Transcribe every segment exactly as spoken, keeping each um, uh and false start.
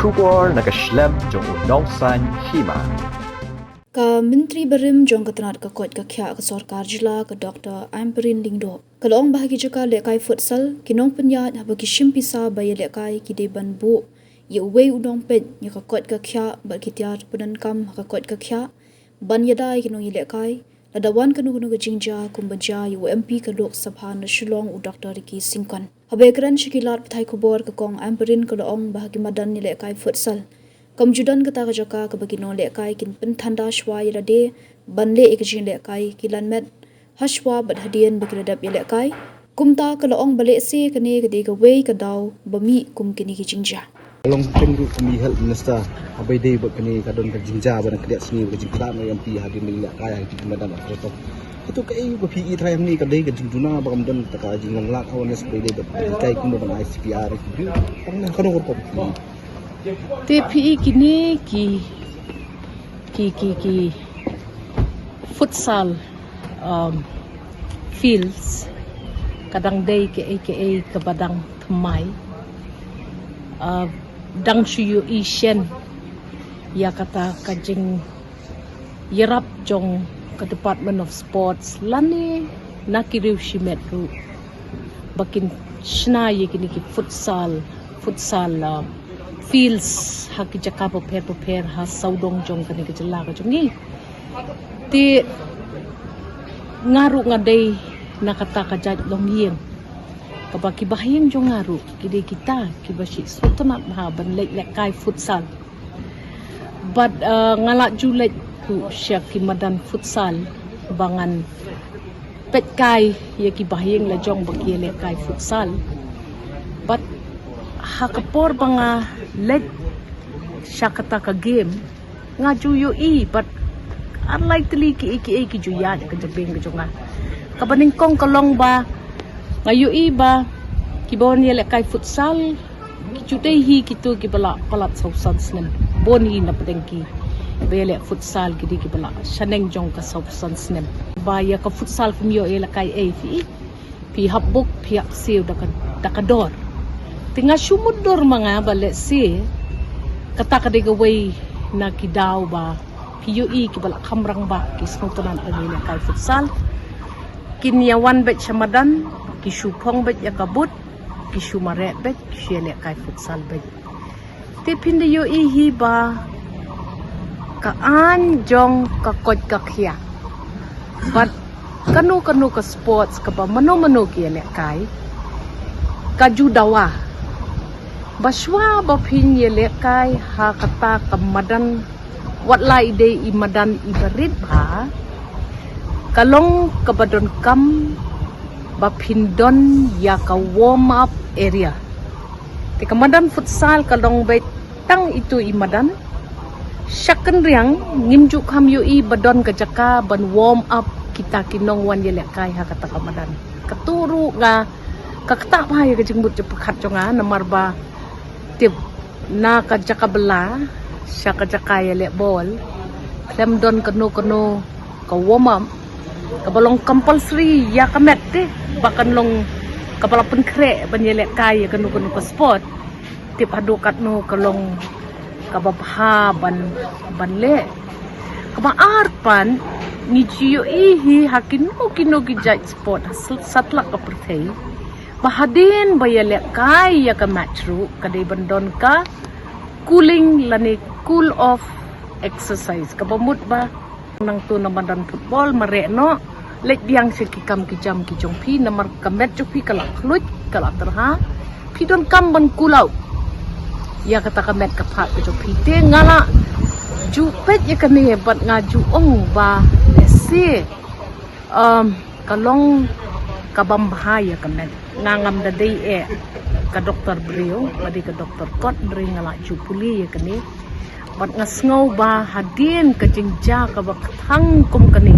Khubor na ka shlem jong u Nongsaiñ Hima. Ka Myntri barim jong ka tnad ka koit ka khiah ka sorkar jylla ka Doctor Ampareen Lyngdoh ka la ong ba ha ki jaka lehkai futsal ki nongpynïaid haba ki shim pisa ba ïalehkai ki dei ban buh ïa uwei u nongpeit ïa ka koit ka khiah bad ki tiar pyndonkam ha ka koit ka khiah ban ïada ïa ki nongïalehkai lada wan kano kano ka jingjia kumba jia ïa u M P ka Lok Sabha na Shillong u Doctor Ricky Syngkon. Haba ïakren sha ki lad pathai khubor ka Kong Ampareen ka la ong ba ha ki madan ïalehkai futsal kam ju don kata ka jaka kaba ki nonglehkai kin pynthanda shwa ïa lade ban leh ïa ka jinglehkai ki lan met ha shwa bad hadien ba ki la dep ïalehkai. Kumta ka la ong ba lehse kane ka dei kawei ka daw ba mih kum kine ki jingjia. Ka long pynrung kum i Health Minister haba ïadei bad kane ka don ka jingjia ba dang khyndiat sngi ba ka jingkhlad na u M P hadien ba ïalehkai ha ki madan. Kato kaei ba phi i trai hangne ka dei ka jingduna ba kam don ta ka jinglong lad awareness ba ïadei bad ka jinghikai kumba ban ai C P R ïa ki briew. Tang na kano ka rukom phi i? Te phi i kine ki ki ki ki futsal um, fields ka dang dei kaei kaei kaba dang thymmai. Uh, dang shu ïohi shen ïa kata ka jingïarap jong ka Department of Sports lane na ki riew shimet ruh ba kin shna ïa kine ki futsal futsal uh, fields ha ki jaka bapher bapher ha sawdong jong kane ka jylla ka jong ngi. Te nga ruh nga dei na kata ka jait longïing kaba ki bahaïing jong nga ruh ki dei kita kiba sngewtynnat bha ban leit lehkai futsal. Bad uh, nga la ju leit ruh sha ki madan futsal ba ngan peit kai ïa ki bahaïing la jong ba ki ïalehkai futsal. Bad ha ka por ba nga leit sha kata ka game nga ju ïohi bad ar lai tylli kiei kiei ki ju ïaid ha ka jabieng ka jong nga. Kaba nyngkong ka long ba nga ïohi ba kiba wan ïalehkai futsal ki ju dei hi kito kiba la palat saw san snem. Bun hi na pdeng kiba ïaleh futsal ki dei kiba la shaneng jong ka saw san snem. Ba ïa ka futsal kim ïoh ïalehkai ei phi i. Phi hap bok phi hap siew da ka, da ka dor. Te nga shu mutdur ma nga ba lehse kata ka dei kawei na ki daw ba phi ïohi kiba la kham rangbah ki sngewtynnat ban ïalehkai futsal. Kin ïa wan beit sha madan ki shu phong beit ïa ka boot ki shu mareh beit ki shu ïalehkai futsal beit. Te phin da ïohi hi ba ka aiñ jong ka koit ka khiah bad kano kano ka sports kaba mano mano ki ïalehkai ka ju dawa. Ba shuwa ba phin ïalehkai ha kata ka madan wat la i dei i madan iba rit bha ka long kaba donkam ba phin don ïa ka warm up area. Te ka madan futsal ka long beit tang ito i madan. Sha kynriang ngim ju kham ïohi ba don ka jaka ban warm up kita ki nongwan ïalehkai ha kata ka madan. Kato ruh nga ka ktah bha ïa ka jingmut jingpyrkhat jong nga namar ba tip na ka jaka bylla sha ka jaka ïaleh bol khlem don kano kano ka warm up kaba long compulsory ïa ka met te ba kan long kaba la pynkhreh ban ïalehkai ïa kano kano ka sport. Tip haduh katno ka long kaba bha ban ban leh. Kaba ar pat ngi ju ïohi hi ha kino kino ki jait sport ha sat- satlak ka pyrthei ba hadien ba ïalehkai ïa ka match ruh ka dei ban don ka cooling lane cool off exercise kaba mut ba nangto na madan football mareh noh leit biang sha ki kam ki jam ki jong phi namar ka met jong phi ka la khluit ka la tyrha phi donkam ban cool out ïa kata ka met ka phad ka jong phi te nga la ju peit ïa kane bad nga ju ong ba lehse um, ka long ka bam bha ïa ka met. Nga ngam da dei eh ka doktor briew ba dei ka doktor kot briew nga la ju pule ïa kane. Bad nga sngew ba hadien ka jingjia kaba kthang kum kane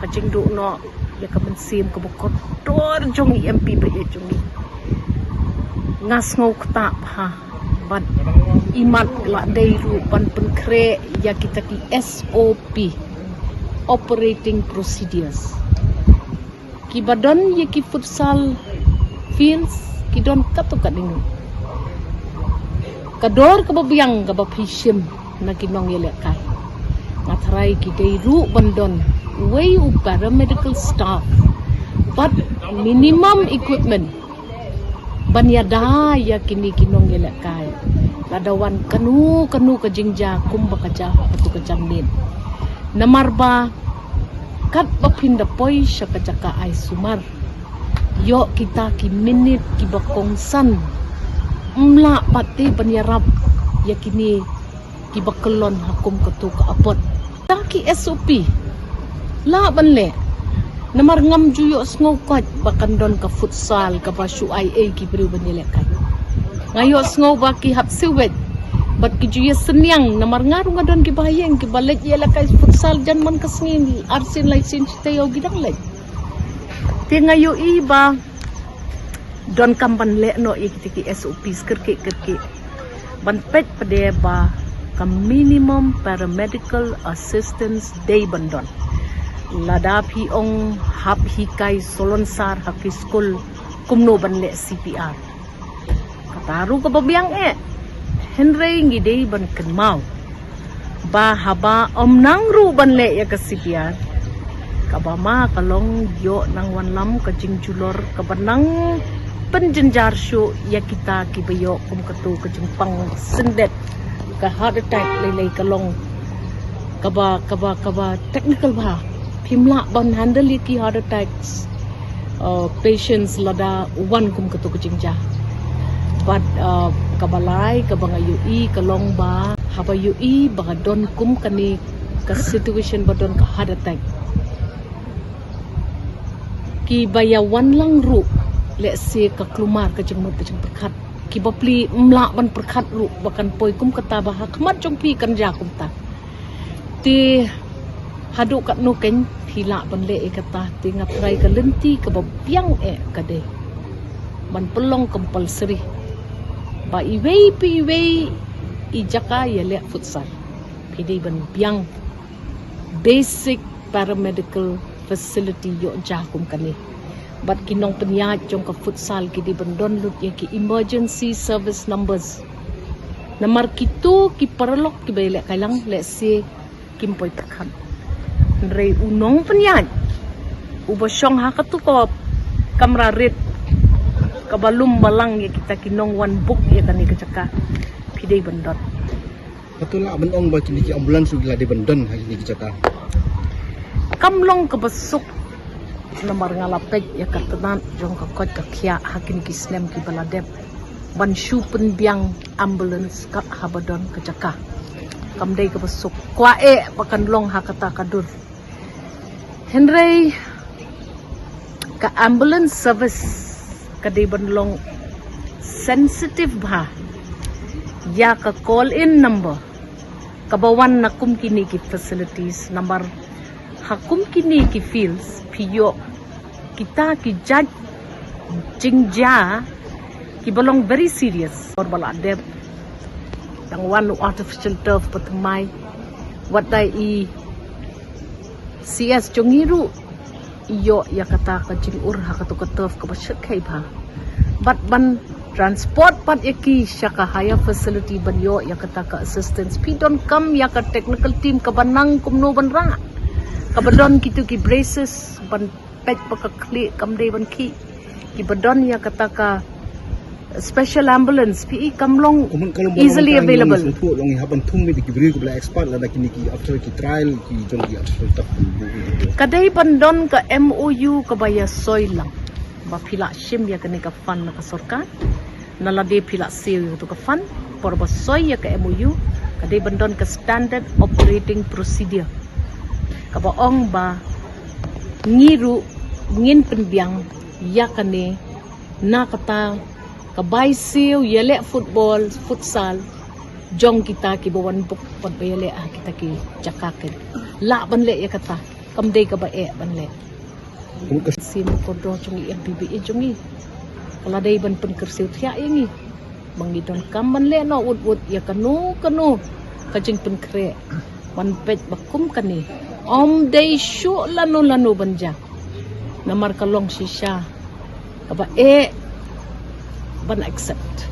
ka jingduh noh ïa ka mynsiem kaba kordor jong i M P ba ïeit jong i. Nga sngew ktah bha bad imat la dei ruh ban pynkhreh ïa kita ki S O P, operating procedures. Kiba don ïa ki futsal fields ki don katto katne ngut. Ka dor kaba biang kaba phi shim na ki nongïalehkai, nga tharai ki dei ruh ban don uwei u paramedical staff bad minimum equipment ban ïada ïa kine ki nongïalehkai lada wan kano kano ka jingjia kumba ka jia ha katu ka janmiet. Namar ba katba phin da poi sha ka jaka ai sumar, ïoh kita ki minit kiba kongsan, ym lah pat te ban ïarap ïa kine kiba kyllon ha kum katu ka apot. Kita ki S O P lah ban leh. Namar ngam ju ïohsngew koit ba kan don ka futsal kaba shu ai ei ki briew ban ïalehkai. Nga ïohsngew ba ki hap sewage bad ki ju ïasynñiang, namar nga ruh nga don kiba ha ïing kiba leit ïalehkai futsal jan man ka sngi, arsien laisien shi taïew ki dang leit. Te nga ïohi ba donkam ban leh noh ïa kita ki S O Ps kyrkieh kyrkieh ban peit pat de ba ka minimum paramedical assistance dei ban don. Lada phi ong hap hikai salonsar ha ki skul kumno ban leh C P R, kata ruh kaba biang eh. Hynrei ngi dei ban kynmaw ba haba ym nang ruh ban leh ïa ka C P R, kaba ma ka long ïoh nang wanlam ka jingjulor kaba nang pynjynjar shuh ïa kita kiba ïoh kum katu ka jingpang syndet, ka heart attack lei lei ka long kaba, kaba, kaba technical bha. Phim lah ban handle ïa ki heart attacks, uh, patients lada wan kum katu ka jingjia. Bad, uh, kaba lai kaba nga ïohi ka long ba haba ïohi ba ka don kum kane ka situation ba don ka heart attack, kiba ïa wan lang ruh lehse ka kulmar ka jingmut ka jingpyrkhat, kiba plie ym lah ban pyrkhat ruh ba kan poi kum kata, ba ha khmat jong phi kan jia kumta. Te haduh katno kein phi lah ban leh ïa kata? Te nga tharai ka lynti kaba biang eh ka dei ban pynlong compulsory ba iwei pa iwei i jaka ïaleh futsal phi dei ban biang basic paramedical facility ïoh jia kum kane. Bad ki nongpynïaid jong ka futsal ki dei ban don lut ïa ki emergency service numbers. Namar kito ki paralok kiba ïalehkai lang lehse kim poi pyrkhat. Hynrei u nongpynïaid uba shong ha katu ka kamra rit kaba lum balang ïa kita ki nongwan book ïa kane ka jaka, phi dei ban don. Katu lah ban ong ba kine ki ambulance ruh ki la dei ban don ha kine ki jaka. Kam long kaba suk namar nga la peit ïa ka tnat jong ka koit ka khiah ha kine ki snem kiba la dep ban shu pynbiang ambulance kat haba don ka jaka. Kam dei kaba suk. Kwah eh ba kan long ha kata ka dur. Hynrei ka ambulance service ka dei ban long sensitive bha ïa ka call in number kaba wan na kum kine ki facilities, namar ha kum kine ki fields phi ïoh kita ki jait jingjia kiba long very serious. Por ba la dep dang wan u artificial turf ba thymmai, wat dei i C S jong ngi ruh i ïoh ïa kata ka jingur ha katu ka turf kaba shyrkhei bha. Bad ban transport pat ïa ki sha ka higher facility ban ïoh ïa kata ka assistance, phi donkam ïa ka technical team kaba nang kumno ban rah, kaba don kitu ki braces ban peit ba ka khlieh kam dei ban khih, kiba don ïa kata ka special ambulance, phi i kam long easily available. Sngewthuh long i hap ban thung mih da ki briew kiba la expert lada kine ki after ki trial ki jong ki after tak. Ka dei ban don ka M O U kaba ïa soi lang ba phi la shim ïa kane ka fund na ka sorkar. Na lade phi la siew ïa katu ka fund, por ba soi ïa ka M O U ka dei ban don ka standard operating procedure kaba ong ba ngi ruh ngin pynbiang ïa kane na kata ka bai siew ïaleh football, futsal jong kita kiba wan book pat ba ïaleh ha kita ki jaka kein. Lah ban leh ïa kata, kam dei kaba eh ban leh. Sim kordor jong i M P B A jong i ka la dei ban pynkyrsiew thiah ïa ngi ba ngi donkam ban leh noh wut wut ïa kano kano ka jingpynkhreh ban peit ba kum kane ym dei shuh lano lano ban jia. Namar ka long shisha kaba eh ban accept.